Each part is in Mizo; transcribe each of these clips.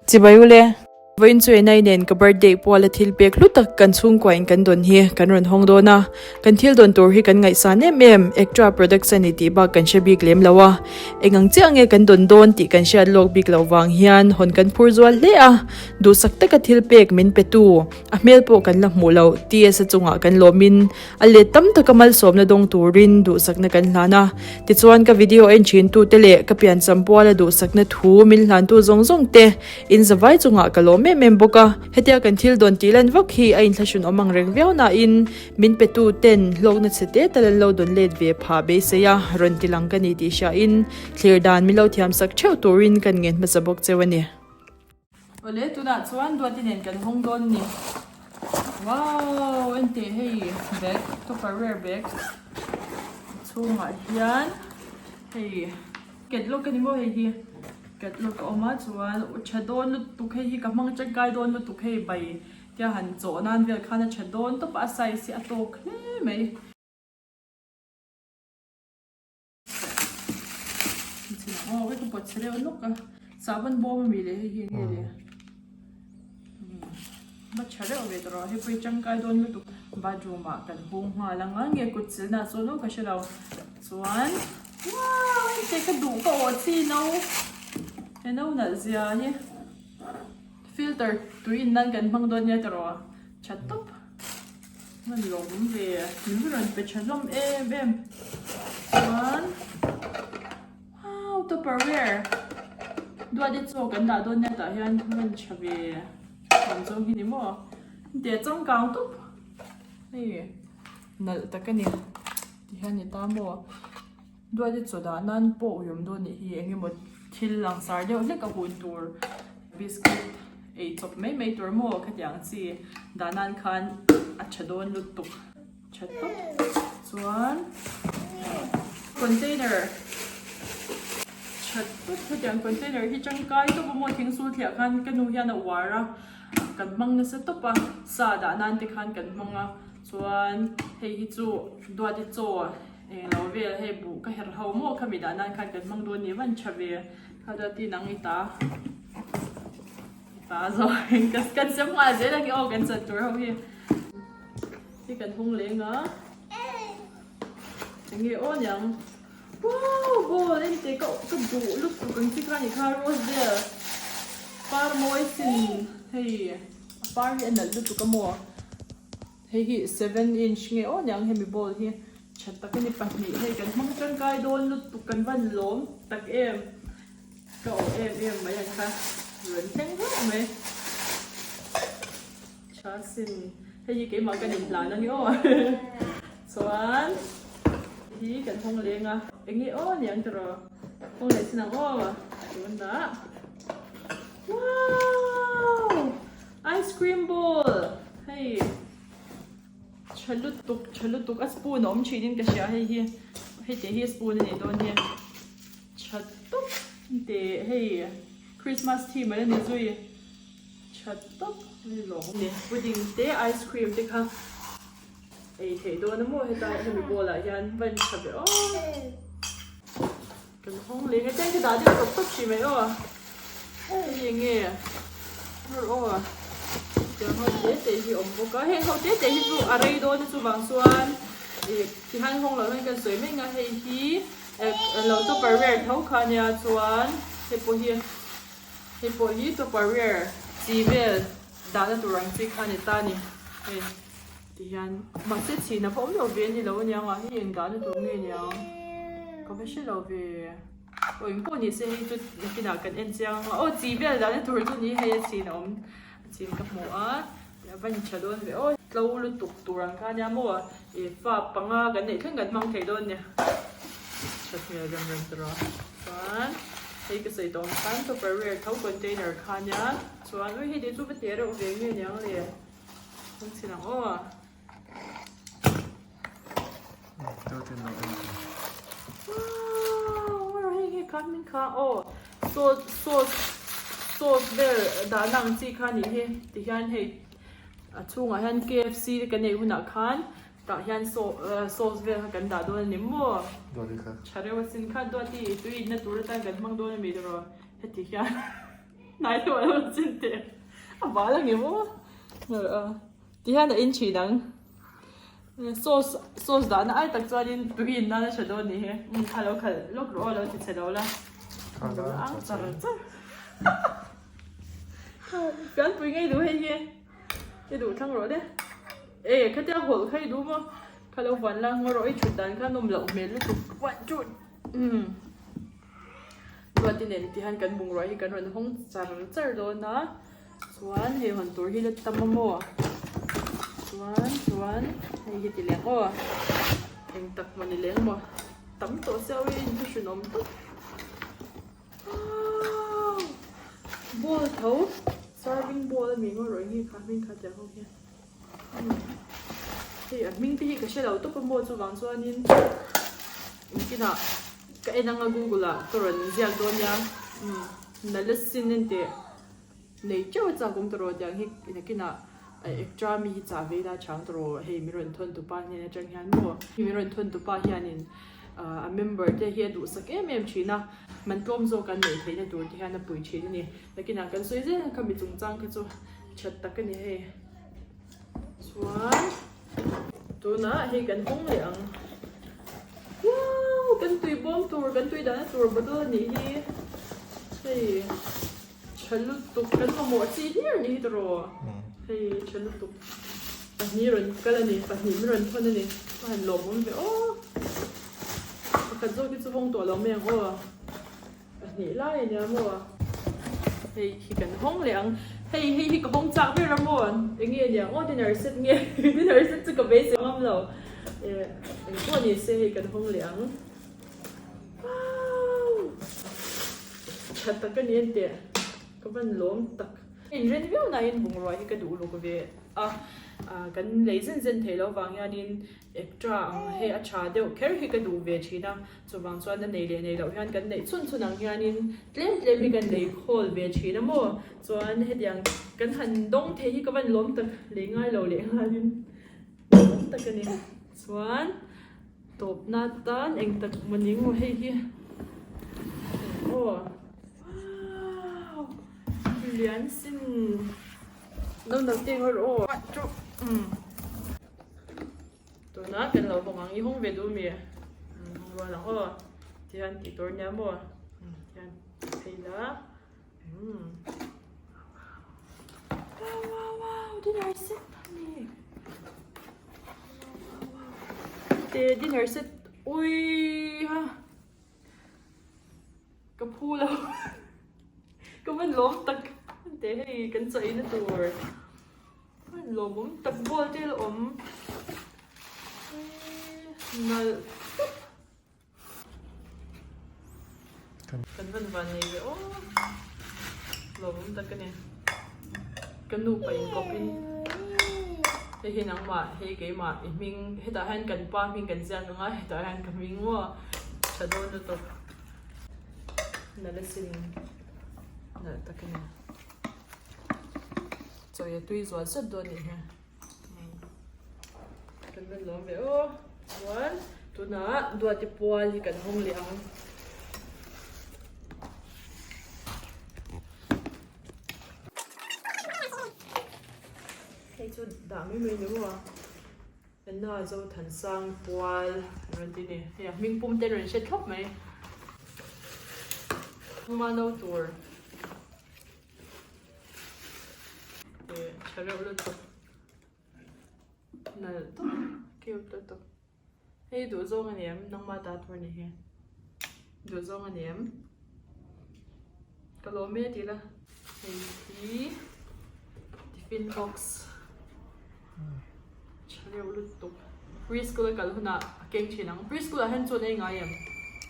Chibai ule. Vawiin chu Enai nen ka birthday puala thil pek hlu tak kan chhungkua in kan dawn hi kan rawn hawng dawn a, kan thil dawn tur hi kan ngaihsan em em, Ektra products a ni tih bak kan hre bik lem lo a, eng ang chiah nge kan dawn dawn tih kan hriat lawk bik loh vang hian hawn kan phur zual hle a, duhsak taka thil pek min pe tu, a hmel pawh kan la hmuh loh, TS-a chungah kan lawmin A let tam taka malsawmna dawng turin duhsakna kan hlan a. Tichuan ka video en thintute leh ka piancham puala duhsakna thu min hlantu zawng zawng te in zavai chungah ka lawm em em bawk a. Hetia kan thil dawn tih lan vak hi a inthlahrun awm ang reng viau nain min petu ten hlawkna chhe te tal an lo dawn let ve phah beisei a rawn ti lang ka ni tih hriain thlir dan min lo thiamsak theuh turin kan ngen hmasa bawk cheu a ni. Awle tunah chuan Duati nen kan hawng dawn ni. Wow enteh hei bag tupperware bag chhungah hian hei catlock a ni maw hei hi catlock a awm a chuan tha dawn lutuk hei hi ka hmang tangkai dawn lutuk hei bai tia han chawh nan vel khan a tha dawn tawp a a size hi a tawk hle mai. Aw ka pawt chhe deuh nawk a sahbawn bawm ami leh hei hi enge le va tha reuh ve tawh rawh hei pawh hi tangkai dawn lutuk bathroom ah kan hung nghal ang a nge kut chilh na chuan aw ka hre lo chuan wow hei ka duh ka awh chi no he no nalh zia hi filter tui in nan kan hmang dawn nia tawh rawh tha tawp. Hman lawm ve min rawn pe tha hlawm em em chuan wow tupperware duat i chaw kan dah dawn nia tah hian rawn tha ve lam zawng hi ni maw tih a changkang tawp hei nalh tak a ni tihian ni ta maw. Duati chaw dah nan pawh uiawm dawn nih hi eng emaw thil langsar deuh hlek a hun tur biscuit ei chawp mai mai tur maw khatiang chi dah nan khan a tha dawn lutuk tha tawp chuan container tha tawp hetiang container hi tangkai tawp a maw thing sul thliah khan ka nu hian a uar a kan hmang nasa tawp a sa dah nan te khan kan hmang a chuan hei hi chu duati chaw. Englo vel hei buh ka herh ho maw khami dah nan khan kan hmang dawn ni van tha ve kha chuan tin ang i ta i ta zawng ka kan sem nghal zel ang i aw kan chan tur ho hi hi kan hung leng a enge aw niang wow ball en te ka ka duh lutuk ang chi kha ni kha rose vel par mawi sin hei a par hi a nalh lutuk a maw. Hei hi seven inch nge aw niang hemi ball hi tha tak a ni pahnih hei kan hmang tangkai dawn lutuk kan van lawm tak em ka awh em em mai ang kha rawn thleng hlauh mai tha sin hei hi keimah ka nin hlan a ni aw chuan hi kan hawng leng a eng nge aw niang tiraw hawng leh chin ang aw tunah wow Ice cream bowl hei tha lutuk tha lutuk a spoon a awm thin in ka hria hei hi hei te hi spoon a nih dawn hi tha tawp te hei Christmas theme ala ni zui tha tawp hei lawm ni pudding te ice cream te kha ei theih dawn a maw heta hemi bowl ah hian van tha ve aw. Kan hawng leh nge chen ka dah deuh tawp tawp hrih mai aw. Hei eng nge hur aw. Tiang ho te te hi awm bawk a. Heng ho te te hi chu a rei dawn a chuvang chuan ih tihian hawng loh hian kan sawi mai ang a hei hi lo tupperware tho kha ania chuan hei pawh hi hei pawh hi tupperware chi vel dahna tur ang chi kha a ni ta a ni hei. Tihian mahse chhin a va awm lo ve a ni lo aniang a, hei eng dahna tur nge niang ka va hre lo ve aw eng pawh ni se hei chu nakinah kan en chiang ang a aw chi vel dahna tur chu ni hei a chhin a awm a chhin ka hmu a a va in tha dawn ve aw tlo lutuk tur ang kha ania maw ih fa panga kan neih thleng kan hmang thei dawn nia tha hmel rem rem tur a chuan hei ka sawi tawh ang khan tupperware tho container kha ania chuan ui hei te chu va te reuh ve nge niang le. Hung chhin ang aw. Wow, hei hi khan min kha aw. Sauce sauce sauce vel dahna ang chi kha nih hi tihian hei a chhungah hian KFC te kan ei hunah khan tah hian sauce vel kha kan dah dawn a ni maw. Tha reuh asin kha duati tui inna tur atan kan hmang dawn a mi tiraw heti hian. Hnai deuh a lo chin teh. A bal ang em aw. Ti hian a in thin ang. Sauce sauce dahna ai tak chuanin tui in nan a tha dawn ni hi. Kha lo khalh lawk rawh aw lo ti chhe lo la. Ang char char. Kan pui ngei duh hei hi. I duh thlang rawh le. E khatia hawlh kha i duh maw? Kha lo huan la ngaw rawh i thut dan kha nawm loh hmel lutuk. One two umm. Ruati nen ti hian kan bungrua hi kan rawn hawng char char dawn a. Chuan hei hawn tur hi la tam a maw? Chuan chuan hei hi ti leng aw. Eng tak maw ni leng maw? Tam tawh sia awi in thahrinawm tawp. Wow! Bowl tho serving bowl a mi ngaw rawih hi kha hming kha tiang ho hian hei a hming te hi ka hre lo tawp a maw chuvang chuanin engtinah ka en anga google ah ka rawn ziak dawn nia nalasin enteh nei teuh a chak awm tawh rawh tiang hi nakinah extra mi hi chah ve ila chang tawh rawh hei min rawn thawn tupa hnen atang hian maw min rawn thawn tupa hianin a member te hi a duhsak em em thin a man tlawm zawk an neih theihna tur te hian a pui thin a ni nakinah kan sawi zel ang kha mi chungchang kha chu that tak a ni hei chuan tunah hei kan hawng leh ang wow kan tui bawm tur kan tui dahna tur bottle a nih hi hei. Tha lutuk kan mamawh chi hlir ni hi tawh hei tha lutuk pahnih rawn kal a ni pahnih min rawn thawn a ni ka han lawmawm ve aw pakhat zawk hi chu hawng tawh lo mai ang aw pahnih lai a nia maw hei hi kan hawng leh ang hei hei hi ka hawng chak ber a maw eng nge nia aw dinner set nge dinner set chu ka beisei ngam lo eh eng pawh ni se hei kan hawng leh ang. Wow! Tha tak a ni an teh. Ka van lawm tak. Inren viau nain bungrua hi ka duh luk ve a. Kan lei zen zen thei lo vang hianin ektra ang hei a tha deuh kher hi ka duh ve thin a. Chuvang chuan a nei leh nei loh hian kan neih chhun chhun ang hianin tlem tlem hi kan lei khawl ve thin a maw. Chuan hetiang kan han dawng thei hi ka van lawm tak lei ngai lo leh nghalin lawm tak a ni. Chuan. Tawpna tan eng tak maw ni maw hei hi aw wow lian sin no no te ngawr aw um tuna kan lo hawng ang i hawng ve duh mi hawng rual ang aw tihian tih tur nia maw tihian phei la um wow wow wow dinner set ani. Te dinner set ui ha ka phu lo ka van lawm tak te hei kan chaw ei na tur van lawmawm tak bowl te la awm nalh tawp kan van van nei ve aw lawmawm tak a ni ka nu pa inkawp in hei hi nangmah hei keimah i hming hetah hian kan pa hming kan ziak ang a hetah hian ka hming maw tha dawn lutuk nalh asin nalh tak a ni chawi a tui zual sawt dawn anih hi. Kan rawn lawm ve aw. Chuan tunah Duati pual hi kan hawng leh ang. Hei chu dah mai mai ni maw a. Anna Zothansang pual an rawn ti ni. Hei a hming pum te rawn hre thlawp mai. Hma no tur. Tha reuh lutuk nalh tawp cute lutuk hei duh zawng a ni em nangma ta tur ni hi duh zawng a ni em ka lawm e tih la hei hi tiffin box tha reuh lutuk preschool a kal hunah a keng thin ang preschool ah hian chuan ei ngai em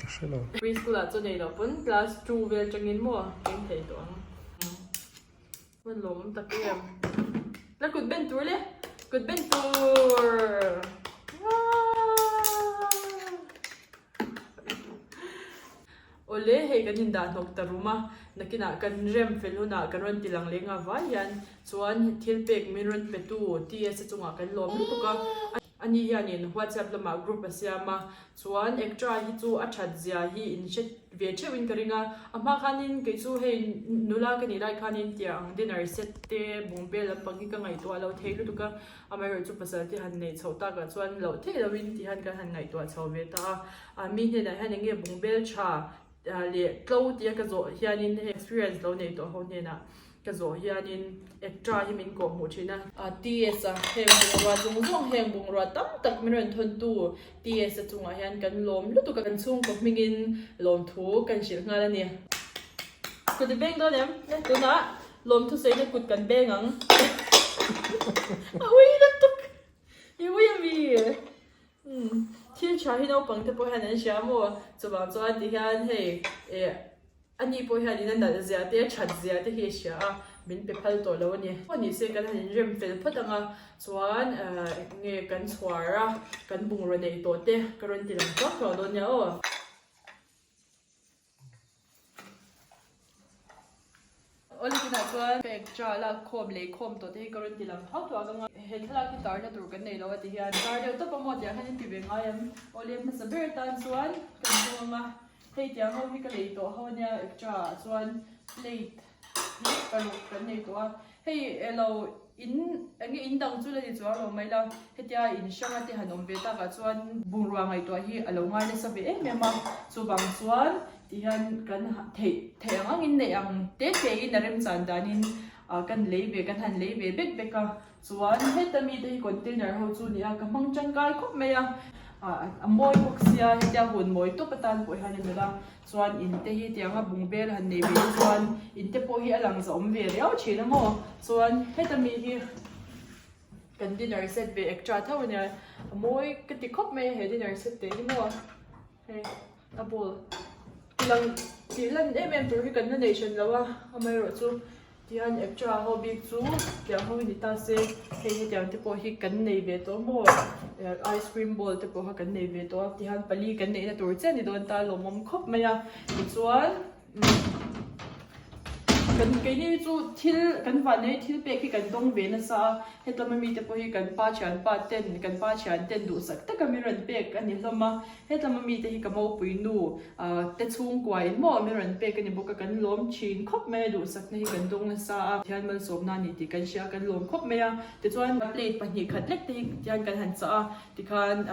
ka hre lo preschool ah chuan ei loh pawn class 2 vel tangin maw keng thei tawh ang Hman lawm tak em la kut ben tur le kut ben tur Awle hei kan indah hnawk ta rum a, nakinah kan rem fel hunah kan rawn ti lang leng a vai hian chuan thil pek min rawn pe tu TS a chungah kan lawm lutuk a. Ani hianin WhatsApp lamah group a siam a, chuan Ektra hi chu a that zia hi in hre ve theuhin ka ring a, a hma khanin kei chu hei nula ka nih lai khanin tia ang dinner set te bungbel lampang hi ka ngaihtuah lo thei lutuk a, amaherawhchu chu pasal te han neih chhoh takah chuan loh theih lohin ti hian kan han ngaihtuah chho ve ta a, a mi hnenah hian eng nge bungbel tha leh tlo tia ka zawh hianin hei experience lo nei tawh ho hnenah Ka zawh hianin Ektra hi min kawh hmuh thin a. TS a heng bungrua zawng zawng heng bungrua tam tak min rawn thawntu TS a chungah hian kan lawm lutuk a, kan chhungkaw hmingin lawmthu kan hrilh nghal a ni. Kut i beng dawn em? Le tunah lawmthu sawina kut kan beng ang. A ui lutuk! I ui a mi? Umm thil tha hi naupang te pawh hian an hria maw? Chuvang chuan ti hian hei eh Ani pawh hianin a nalh zia te, a that zia te hi a hria a, min pe phal tawh lo a ni. Aw ni se kan han inrem fel phawt ang a, chuan nge kan chhuar a, kan bungraw neih tawh te ka rawn ti lang tluak tluak dawn nia aw. Awle tunah chuan ka ekcha lak khawm lei khawm tawh te hi ka rawn ti lang tluak tluak ang a, he thlalak hi tarna tur kan nei lo a ti hian tar deuh tawp a maw tiah hian in ti ve ngai em? Awle hmasa ber tan chuan kan hmang ang a. Hei tiang ho hi ka lei tawh ho ania ekcha ah chuan plate hi paruk kan nei tawh a, hei elo in enge in dang chu la ni chuang lo mai la, hetia in hranga te han awm ve tak ah chuan bungrua ngaihtuah hi a lo ngai nasa ve em em a, chuvang chuan ti hian kan theih theih ang ang in neih ang te te in a remchan dan in ah kan lei ve kan han lei ve bek bek a. Chuan heta mite hi container ho chu nia ka hmang tangkai khawp mai a, a mawi bawk sia hetia hun mawi tawp atan pawh hian a melh a, chuan in te hi tianga bungbel han nei ve te chuan in te pawh hi a lang zahawm ve riau thin a maw, chuan heta mi hi kan dinner set ve ektra tho a nia, a mawi ka ti khawp mai a he dinner set te hi maw hei a bowl tilang tih lan em em tur hi kan la nei hran lo a, amaherawhchu. Tihian extra ho bik chu tiang ho hi ni ta se, hei hetiang te pawh hi kan nei ve tawh maw? Ice cream bowl te pawh kha kan nei ve tawh a, tihian pali kan neihna tur chiah ni dawn ta lawmawm khawp mai a, tichuan kan keini hi chu thil kan vanei thil pek hi kan dawng ve nasa a, hetlama mite pawh hi kan pa thianpa ten kan pa thian ten duhsak taka min rawn pek a ni hlawm a. Hetlama mite hi ka mopui nu te chhungkua in maw min rawn pek a ni bawk a, kan lawm thin khawp mai a, duhsakna hi kan dawng nasa a, Pathian malsawmna a ni tih kan hria a, kan lawm khawp mai a, tichuan plate 2 khat lek te hi tihian kan han chah a, tikhan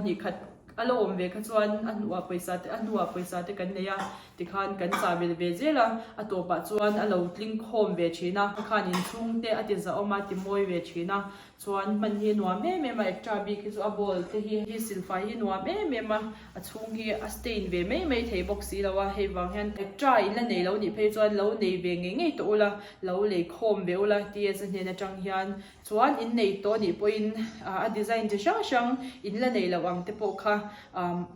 2 khat a la awm ve kha chuan a hnuah pawisa te a hnuah pawisa te kan nei a, tikhan kan chah belh ve zel a, a tawpah chuan a lo tling khawm ve thin a, khan inchhung te a ti zahawm a, ti mawi ve thin a. Chuan hman hi nuam em em a, ektra bik hi chu a bowl te hi hi silfai hi nuam em em a, a chhung hi a stain ve mai mai thei bawk si lo a, hei vang hian ektra in la nei lo nih phei chuan lo nei ve ngei ngei tawh ula, lo lei khawm ve ula TS a hnen atang hian chuan in nei tawh nih pawhin a design chi hrang hrang in la nei loh ang te pawh kha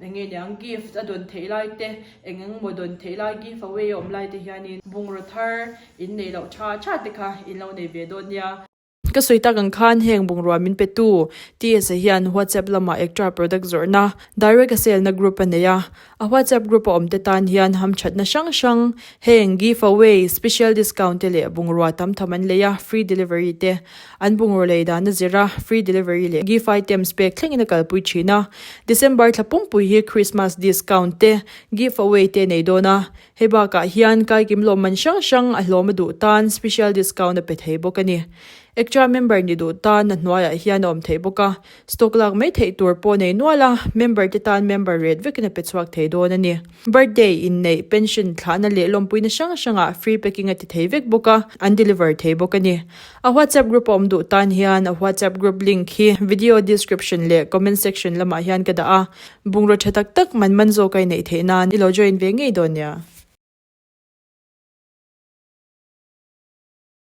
eng nge niang gift a dawn theih lai te eng eng maw dawn theih lai give away a awm lai te hianin bungraw thar in nei loh tha tha te kha in lo nei ve dawn nia. Ka sawi tak ang khan heng bungrua min petu TSA hian WhatsApp lamah Ektra product zawrhna direct a sale na group a nei a. A WhatsApp group a awm te tan hian hamthatna hrang hrang heng give away, special discount te leh bungrua tam tham an lei a, free delivery te an bungraw lei dan a zir a, free delivery leh gift items pek thlengin a kalpui thin a. December thla pumpui hi Christmas discount te, give away te nei dawn a. Hei bakah hian kaikim lawmman hrang hrang a hlawm a duh tan special discount a pe thei bawk a ni. Ektra member ni duh tan a hnuaiah hian a awm theih bawk a, stock lak mai theih tur pawh nei nual a, member te tan member rate vekin a pe chhuak thei dawn a ni. Birthday, inneih, pension, thlahna leh lawmpuina hrang hrangah free packing a ti thei vek bawk a, an deliver thei bawk a ni. A WhatsApp group a awm duh tan hian a WhatsApp group link hi video description leh comment section lamah hian ka dah a, Bungraw tha tak tak man man zawk a i neih theih nan i lo join ve ngei dawn nia.